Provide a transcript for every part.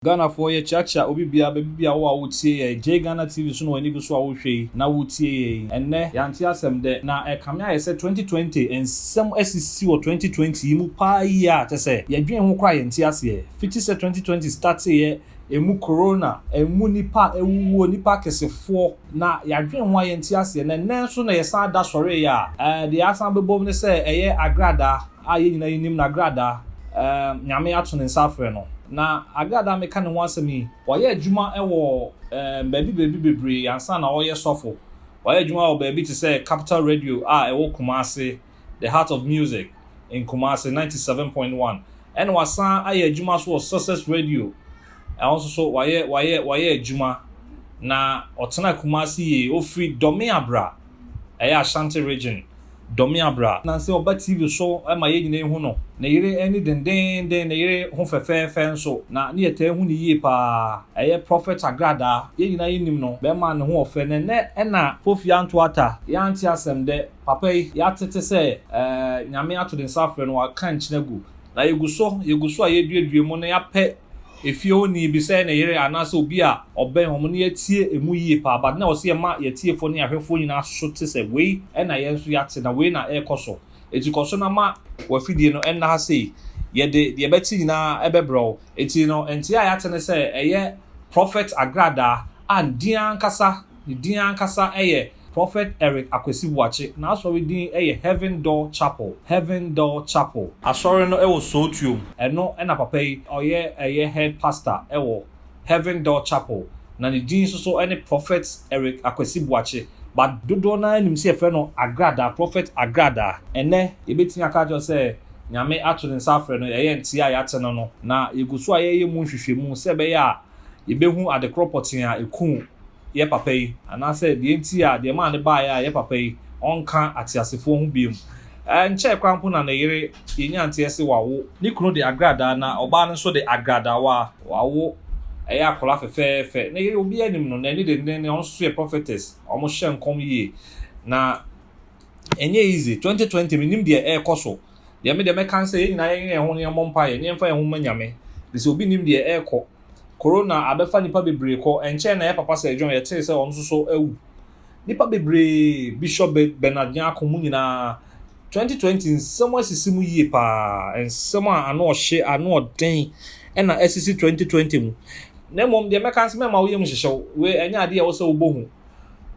Ghanafoɔ, yɛkyeakyea obi biara baabi biara wo a wotie yɛn. J Ghana TV so na w'ani gu so a wohwɛ yi na wotie yɛn yi. Ɛnnɛ, yɛante asɛm dɛ, na ɛkame ayɛ sɛ 2020 nsɛm asisi wɔ 2020 yi mu paa yie a kyɛ sɛ yɛdwen ho koraa yɛnte aseɛ. Fiti sɛ 2020 starteeɛ, emu corona, emu nipa a ɛwuwuo, nipa akɛsefoɔ, na yɛadwen ho a yɛnte aseɛ. Na ɛnnɛ nso na yɛsan da sɔreeɛ a, deɛ asan bɛbɔ mu ne sɛ ɛyɛ Agradaa a yɛn nyinaa yɛnim no, Agradaa, Nyame ato ne nsa afrɛ no. Na Agradaa meka ne ho asɛm yi, wayɛ adwuma wɔ baabi baabi bebree ansa na ɔyɛ sɔfo. Wayɛ adwuma wɔ baabi te sɛ Capital Radio a ɛwɔ Kumase, the heart of music in Kumase, 97.1. Ɛna wasan ayɛ adwuma so wɔ Success Radio. Ɛhɔ nso so wayɛ adwuma. Na ɔtena Kumase yie, ofiri Dɔmeabra, ɛyɛ Ashanti Region. Dɔmeabra. Nansi ɔba TV so ma yɛn nyinaa hu no. Ne yere ani dendenden, ne yere ho fɛfɛɛfɛ nso. Na ne yɛtaa hu ne yie paa. Ɛyɛ Prophet Agradaa. Yɛn nyinaa yɛnim no. Bɛrima ne ho ɔfɛ. Na nnɛ ɛna Fofi Anto Ata. Yɛante asɛm dɛ papa yi yɛatete sɛ Nyame ato ne nsa afrɛ no, waka nkyene gu. Na yɛgu so a yɛduadua mu na yɛapɛ efie oni bi sɛ ne yere anaasɛ obi a ɔbɛn wɔn na yɛtie emu yie paa, but na ɔsɛ yɛma yɛtiefoɔ ne ahwɛfoɔ nyinaa so te sɛ wei ɛna yɛn nso yɛate na wei na ɛrekɔ so. Eti kɔ so na ma wafidie no ɛnna ha sei, yɛde deɛ ɛbɛte nyinaa ɛbɛbrɛ wo. Eti no nti a yɛate ne sɛ ɛyɛ Prophet Agradaa a ne din ankasa, ne din ankasa ɛyɛ Prophet Eric Akwesi Boakye. N'asɔre din yɛ Heaven Door Chapel. Heaven Door Chapel. Asɔre no wɔ Sowutuom. Ɛno ɛna papa yi ɔyɛ ɛyɛ head pastor ɛwɔ Heaven Door Chapel. Na ne din nso so ne Prophet Eric Akwesi Boakye. But dodoɔ naa nim sɛ yɛfrɛ no Agradaa, Prophet Agradaa. Ɛnɛ yɛbɛtumi aka akyerɛ sɛ Nyame ato ne nsa afrɛ no. Ɛyɛ nte a yɛate no, na yɛgu so a yɛyɛ mu nhwehwɛmu sɛ ɛbɛyɛ a yɛbɛhu adekorɔ pɔtee a ɛku yɛ papa yi, anaasɛ deɛ nti a deɛ maa ne baeɛ a yɛ papa yi ɔnka ateasefoɔ ho biom. Nkyɛn kora mpo na ne yere yɛnya nteɛ sɛ wawo. Ne kunu de Agradaa na ɔbaa no nso de Agradaawa. Wawo, ɛyɛ akwadaa fɛfɛɛfɛ. Ne yere, obi anim no, n'ani denden. Ɔno nso yɛ prophetess, ɔmo hyɛ nkɔm yie. Na ɛnyɛ easy 2020. Menim deɛ ɛrekɔ so deɛ, me deɛ mɛka sɛ yɛn nyinaa yɛn ho ne yɛmmɔ mpaeɛ ne yɛmfa yɛn ho ma Nyame de sɛ obi nim deɛ ɛrekɔ. Corona abɛfa nipa bebree kɔ. Nkyɛn na yɛ papa sɛ John, yɛtee sɛ ɔno nso so awu. Nipa bebree, Bishop Bernard Nyako mu nyinaa. 2020 nsɛm asisi mu yie paa. Nsɛm a ano ɔhye, ano ɔden ɛna asisi 2020 mu. Na mmom deɛ mɛka sɛ mɛma woyɛ mu hyehyɛw wei, ɛnyɛ adeɛ a ɛwɔ sɛ wobɔ hu,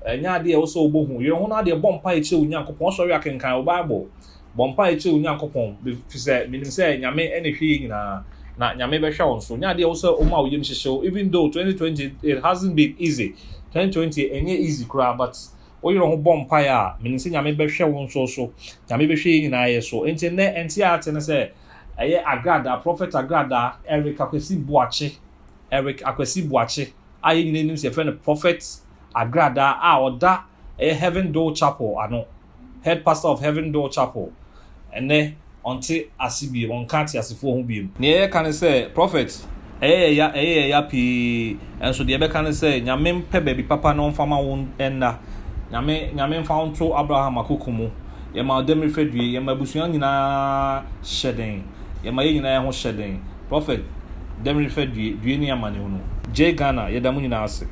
ɛnyɛ adeɛ a ɛwɔ sɛ wobɔ hu. Yɛn ho no adeɛ, bɔ mpa kyerɛ Onyankopɔn. Ɔsɔre akenkan wo Bible, bɔ mpa kyerɛ Onyankopɔn, fi sɛ menim sɛ Nyame ɛna hwɛ yɛ nyinaa na Nyame bɛhwɛ wɔn so. Nyɛ adeɛ a ɛwɔ sɛ woma wo yam hyehyɛw. Even though 2020, it hasn't been easy, 2020 ɛnyɛ easy koraa, but woyere ho bɔ mpaeɛ a, menim sɛ Nyame bɛhwɛ wo nso so. Nyame bɛhwɛ yɛ nyinaa yɛ so. Nti nnɛ ɛnte a ate ne sɛ ɛyɛ Agrada, Prophet Agrada, Eric Akwasi Boakye, Eric Akwasi Boakye a yɛn nyinaa nim sɛ yɛfrɛ no Prophet Agrada a ɔda ɛyɛ Heaven Door Chapel ano, head pastor of Heaven Door Chapel, ɛnɛ ɔnte ase biem, ɔnka ate asefoɔ ho biem. Nea yɛka ne sɛ, Prophet, ɛyɛ yɛ ya, ɛyɛ yɛ ya pii. Ɛnso deɛ yɛbɛka ne sɛ Nyame mpɛ baabi papa na ɔmfa ma wo ɛnna. Nyame mfa wo nto Abraham akoko mu. Yɛma ɔdɛm fɛdue, yɛma abusua nyinaa hyɛ den, yɛma yɛn nyinaa ho hyɛ den. Prophet, dɛm fɛdue due ne amanehunu. J Ghana, yɛda mo nyinaa ase.